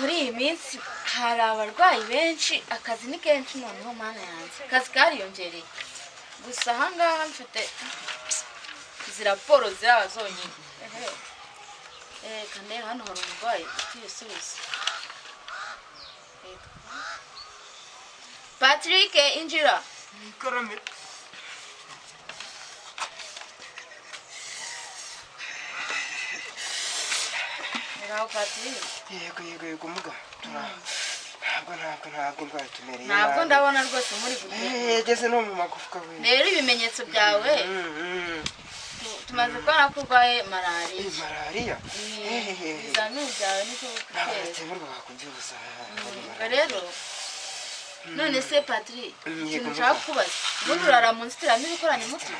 Muri iyi minsi hari abarwayi benshi, akazi ni kenshi. Noneho Mana yanjye, akazi kariyongereye. Gusa ahangaha mfite izi raporo ziraba zonyine. Ehe, kane hano hari umurwayi ufite ibisubizo. Patrick, injira. Karame. Ngaho Patrick. Yego, yego, yego, muga. Ntabwo ndwaye, tumereye. Ntabwo nabi. Ndabona rwose muri gute. Yageze no mu magufwa we. Rero ibimenyetso byawe, tumaze kubona ko urwaye malariya. Malariya. Ibizamini byawe niko Ntabwo bikwereka. natemerwa kubyibuza. Ubwo rero, none se Patrick, Yego, ikintu muga. nshaka kukubaza, ubundi urara mu nzitiramibu ikoranye umuti?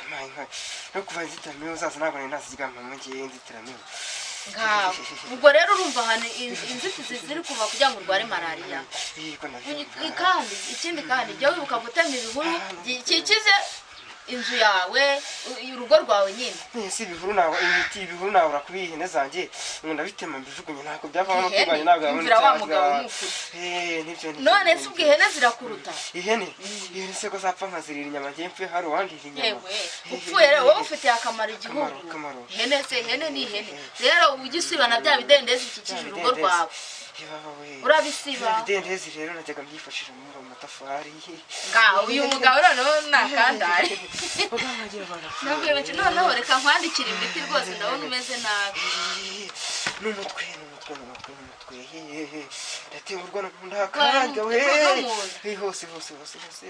No kuva inzitiramibu zaza ntabwo nari naziryamamo ngiye inzitiramibu. Ngaho ubwo rero urumva ahantu inzitizi ziri kuva kugira ngo urware malariya. Yego, ndabyumva. Kandi ikindi kandi, jya wibuka gutema ibihuru bikikize inzu yawe, urugo rwawe nyine. Ese ibihuru ntabwo imiti, ibihuru nabura kubiha ihene zanjye ngo ndabitema mbijugunye, ntabwo byavamo Ihene? amatungo yanjye ntabwo yabona. Imvira wa icyarya. mugabo ni ukuri. Nibyo, nibyo. None se ubwo ihene zirakuruta? Ihene se ko zapfa nkazirira inyama, ngiye mpfuye hari uwandira inyama? Yewe, upfuye rero wowe ufitiye akamaro igihugu. Akamaro, akamaro. Ihene se, ihene ni ihene. Rero ujye usibana bya bidendezi bikikije urugo rwawe. Yebaba we. Urabisiba. Bya bidendezi rero najyaga mbyifashisha mu matafari. Ngaho uyu mugabo noneho ni akandare. Muganga agira abantu. Nabwiye bati noneho reka nkwandikire imiti, rwose ndabona umeze nabi. N'umutwe, n'umutwe, n'umutwe, n'umutwe. Ndatengurirwa no mu nda akarya we. No mu nda. Hose, hose, hose, hose.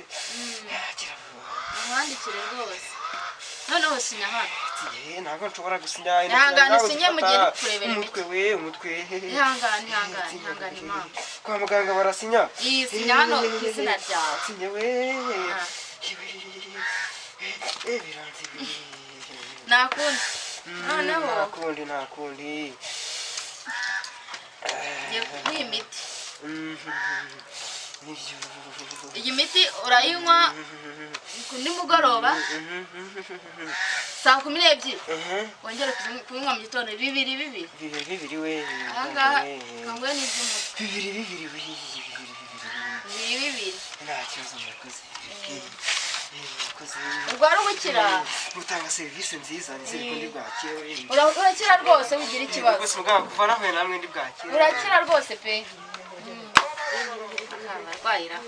Gira vuba. Nkwandikire rwose. Noneho sinya hano. Ntabwo nshobora gusinya. Ihangane usinye mu gihe ndi kukurebera imiti. Umutwe we, umutwe. Ihangane, ihangane, ihangane mama. Kwa muganga barasinya? Iyi, sinya hano ku izina ryawe. Sinya we. Ah. Biranze. Nakundi noneho. Nta kundi, nta kundi. Ngiye kuguha imiti. Nibyo. Iyi miti urayinywa ku nimugoroba saa 12, wongere kuyinywa mu gitondo, bibiri bibiri. Bibiri bibiri we. Ahangaha kanguhe n'iby'umutwe. Bibiri bibiri we, bibiri bibiri. Bibiri bibiri. Nta kibazo, murakoze. Murakoze. Urwara ubukira. Mutanga serivisi nziza, nizere ko ndi bwakire we. Urakira rwose, wigira ikibazo. Rwose muganga, kuva nahuye namwe ndi bwakire. Urakira rwose pe. Abarwayi ra.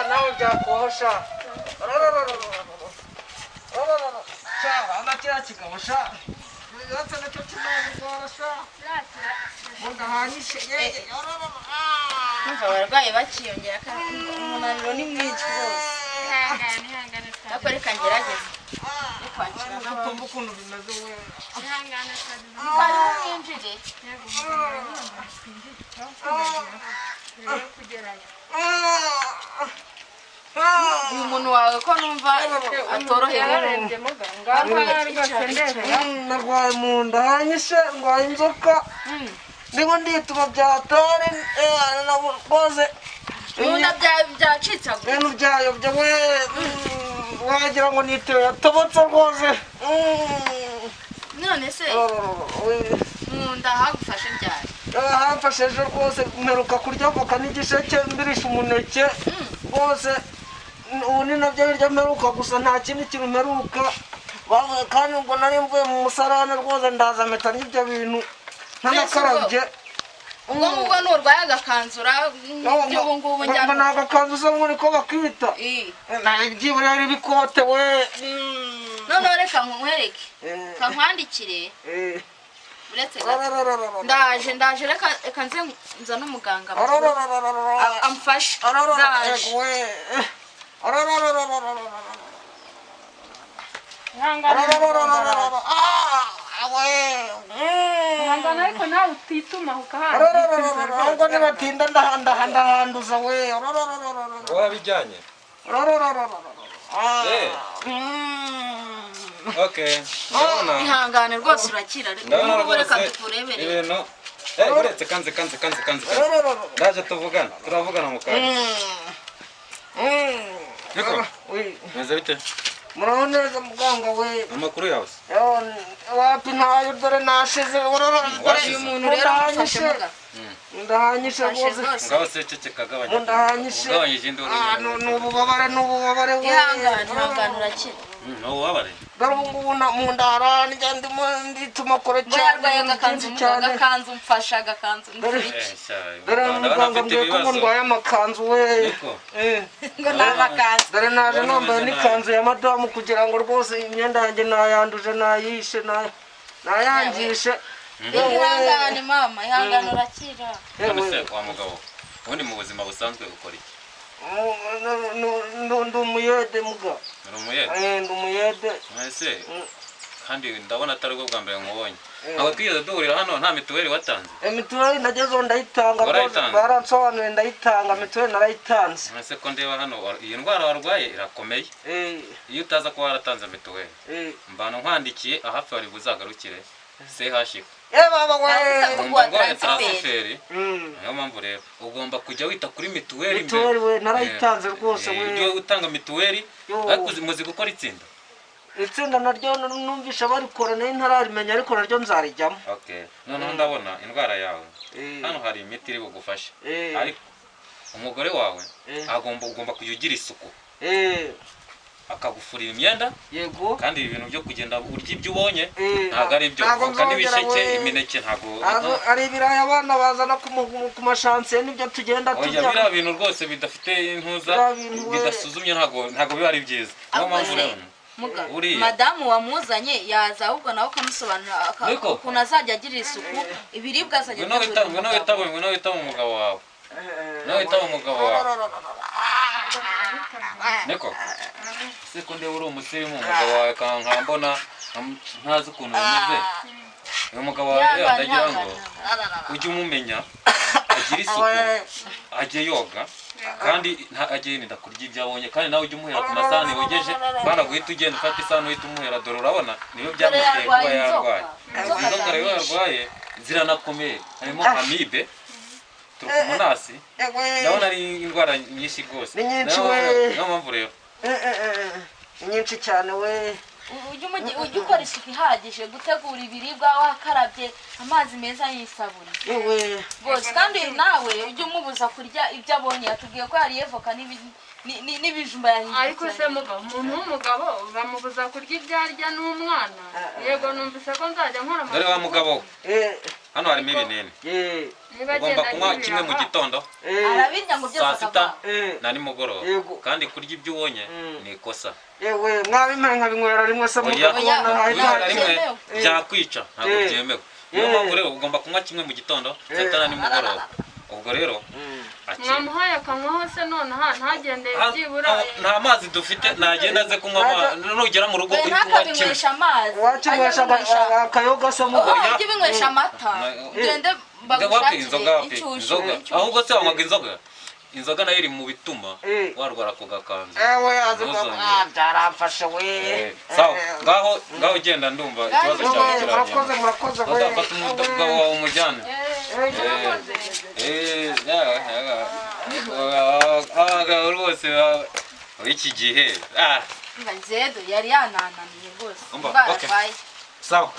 Nawe byakosha sha, bana kiriya kigabo sha, yubatse nacyo kinabigora sha, mugahanyishe. Numva abarwayi bakiyongera kandi umunaniro ni mwinshi rwose. Ihangane, ihangane. Ariko reka ngerageze yo kwakira n'abandi. Utumva ukuntu bimeze we. Ihangane, twagize. Karibu mwinjire. Yego, muganga, twinjire turebe kugerayo. Uyu muntu wawe ko numva atorohewe? Yararembye muganga, rwose ndebera. Narwaye mu nda hanyishe, ndwaye inzoka, ndimo ndituma byatari rwose. Mu nda byacitse agura. Ibintu byayobye we, wagira ngo ni itiyo yatobotse rwose. None se mu nda hagufashe ryari? Hamfashe ejo rwose, mperuka kurya voka n'igisheke, mbirisha umuneke rwose. Ubu ni nabyo biryo mperuka gusa, nta kindi kintu mperuka. Kandi ubwo nari mvuye mu musarane rwose, ndaza mpita ndya ibyo bintu ntanakarabye. Ubwo ngubwo nurwaye agakanzura by'ubu ngubu njya. Ngo ni agakanzu usa ngo niko bakita. Byibura yari ibikote we. Noneho reka nkwereke, kankwandikire. Uretse gato, ndaje, ndaje, reka reka nze nzane umuganga mukuru amfashe, ndaje. Ihangane muganga, ihangane, ariko nawe utituma ukahanda. Ahubwo nibatinda ndahanduza we. Wabijyanye? Okay, ndabona. Ihangane rwose, urakira. Ndabona Ubu reka rwose tukurebere. ibintu. Uretse kanze kanze kanze kanze kanze, ndaje, tuvugana, turavugana mu kanya. Niko. Oui. Meze bite? Muraho neza muganga we. Amakuru yawe se? Ewa, wapi ntayo, dore nashize. Washize? Uyu muntu rero mufashe muga. Ndahanyishe Mufashe rwose. rwose. Ngaho se ceceka, gabanya. Mundahanyishe. Ugabanyije induru. Ah, ni ububabare, ni ububabare we. Ihangane, ihangane, urakira. Ni ububabare. Dore ubu ngubu mu nda harandya, ndimo ndituma kure Ngo cyane, yarwaye ibintu agakanzu byinshi muga, cyane. agakanzu mfasha, agakanzu. Dore Eh, sha, dore ndabona muganga afite mbwiye ko ngo ibibazo. ndwaye amakanzu we. Niko. Eh. Ngo ni amakanzu. Dore naje Ndabona nambaye umeze nabi. n'ikanzu ya madamu kugira ngo rwose imyenda yanjye nayanduje, nayishe, nayangishe. Ihangane mama, ihangane, urakira. None se wa mugabo, ubundi mu buzima busanzwe ukora iki? Ndi umuyede muga. Uri umuyede? Eh, ndi umuyede. Ese kandi ndabona atari bwo bwa mbere nkubonye. Ntabwo twigeze duhurira hano nta mituweli watanze. Eh, mituweli nagezeho ndayitanga rwose. Warayitanze? Baransobanuriye ndayitanga, mituweli narayitanze. Ese ko ndeba hano iyi ndwara warwaye irakomeye. Eh, Iyo utaza kuba waratanze mituweli, eh. mbana nkwandikiye ahafi wari buzagarukire CHK. Eh, baba we. Ntabwo Ugomba Kuguha ndwaye transfert. transfert. Niyo mpamvu rero ugomba kujya wita kuri mituweli mbere. Mituweli we, narayitanze rwose we. Ujye utanga mituweli, Yo. ariko muzi gukora itsinda. Itsinda naryo numvisha barikora, nayo ntararimenya, ariko naryo nzarijyamo. Okay. Noneho ndabona indwara yawe. Eh. Hano hari imiti iri bugufashe. Eh. Ariko umugore wawe Eh. agomba ugomba kujya ugira isuku, Eh, akagufurira imyenda, yego. kandi ibi bintu byo kugenda urya ibyo ubonye Eh, ntabwo ari byo. ntabwo Voka nzongera n'ibisheke, we. imineke ntabwo. Ntabwo ari ibirayi abana bazana ku mashansiye nibyo tugenda Oya, turya. biriya bintu rwose bidafite intuza, Biriya bintu we. bidasuzumye, ntabwo biba ari byiza. Niyo Ahubwo mpamvu se, rero muga, buriya. madamu wamuzanye yaza ahubwo nawe ukamusobanurira Niko. ukuntu azajya agirira isuku ibiribwa azajya ngwino wita ategurira ngwino umugabo. witaba ngwino witaba umugabo wawe. Ngwino witaba umugabo wawe. Niko. Se ko ndeba uri umusirimu, umugabo wawe nkambona ntazi ukuntu bimeze. Uyu mugabo wawe rero Ihangane, ndagira ngo ihangane. ujye umumenya, agire isuku, ajye yoga, kandi ajye yirinda kurya ibyo abonye, kandi nawe ujye umuhera ku masahani yogeje, kandi guhita ugenda ufata isahani uhita umuhera. Dore urabona niyo byamuteye kuba yarwaye inzoka. yarwaye. Inzoka Izi nzoka rero zamwishe. yarwaye ziranakomeye, harimo amibe, turukomonasi, Ewe. ndabona ari indwara nyinshi rwose. Ni nyinshi Niyo we. niyo mpamvu rero Eh, eh, eh, ni nyinshi cyane we. Ujye ukora isuku ihagije, gutegura ibiribwa wakarabye amazi meza y'isabune Ewe. rwose. Kandi nawe ujye umubuza kurya ibyo abonye. Yatubwiye ko yariye voka n'ibijumba yahinduye. Ariko se mugabo, umuntu w'umugabo bamubuza kurya ibyo arya n'umwana? Yego, numvise ko nzajya nkora Dore wa mugabo we, Eh, hano harimo ibinini. eh, Niba Ugomba agenda kunywa agira kimwe mu ibiraha. gitondo, eh, Arabirya ngo byose saa sita akavanga. eh. na nimugoroba. Yego. Kandi kurya ibyo ubonye ni ikosa. Ewe, mwabimpaye nkabinywera rimwe se Oya, mugabo, Oya, nahaye kunywera ntacyo. rimwe byemewe. byakwica, ntabwo Eh. byemewe. Niyo Eh. mpamvu rero ugomba kunywa kimwe mu gitondo, saa sita na nimugoroba. Ubwo rero akira. Mwamuhaye akanywaho se nonaha ntagende byibura? Nta mazi dufite, nagenda aze kunywa amazi. Nugera mu rugo We uri kunywa kimwe. ntakabinywesha amazi. Wakinywesha Ajya abinywesha- akayoga se mugabo? Oh, ujye ubinywesha amata, ugende Wapi bagushakire inzoga, wapi inshyushyu. inzoga. Inshyushyu. Ahubwo se wanywaga inzoga? Inzoga nayo iri mu bituma Eh. warwara ako gakanzu. Ewe, azi Ntuzongere. ah, byaramfashe we. Eh, sawa, ngaho ngaho ugenda, ndumva ikibazo Ewe, cyawe murakoze kirangiye. murakoze we. Uzafata umugabo wawe umujyane. Eh, Eh, abagabo rwose iki gihe, ah. Umva, Nzedo yari yanananiye rwose. Umva, Indwara okay. arwaye. Sawa.